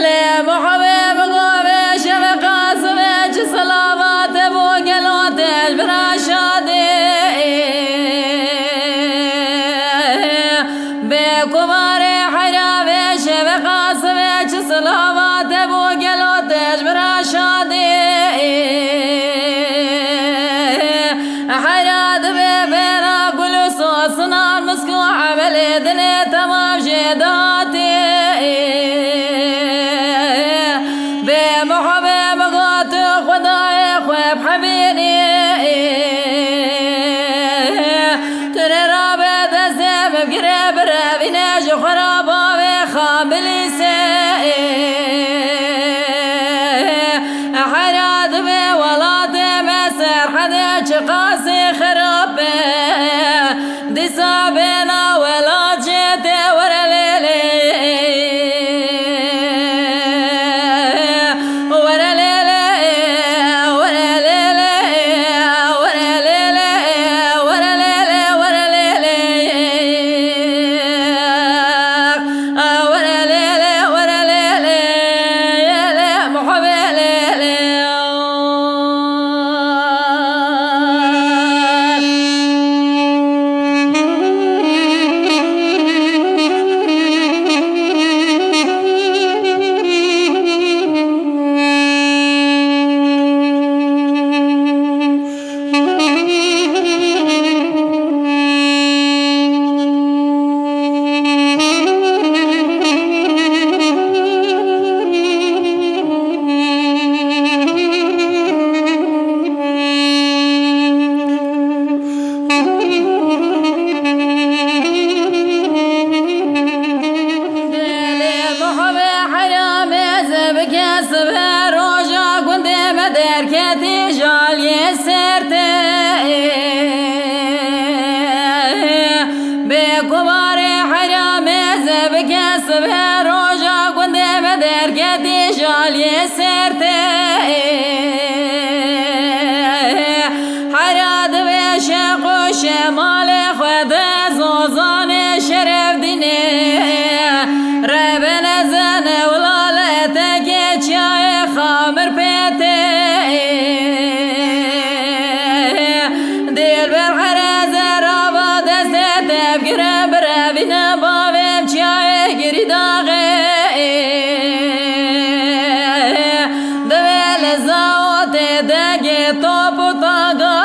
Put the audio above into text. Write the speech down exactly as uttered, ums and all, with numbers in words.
Lê muhibê bi govê şevê Qasimê çi silavat e bo gelo te ji bira şadê. Bê kumarê heyra vê şevê Qasimê çi silavat e bo gelo te ji bira şadê. Heyra dibê bêra gul û sosinan misk û emelê dinê temam jê datê. Bê muhibê min got Xwedayê xwe bihemînî. Tu rê rabe destê min bigire birevîne ji xwe re bavê xwe bilîse. Heyra dibê welatê me serhedê çiqasî xirab be. Dîsa bêna welat jê tê were lê lê. Were lê lê, were lê lê, were lê lê, were lê lê, were lê lê. Were lê lê, were lê lê, lê lê, muhibê lê lê. Dilê muhibê heyra mêze bike sibe roja gundê me derketî jaliyê ser te. Bê kumarê heyra mêze bike sibe roja gundê me derketî jaliyê ser te. Heyra dibê şeq û şemalê xwe de zozanê şeref dînê. Rebe nezene welaleteke çiyayê xamir pê tê. Dilber hereze rava destê te bigire birevîne bavê çiyayê girîdaxê. Divê li zaotê dengê top û taga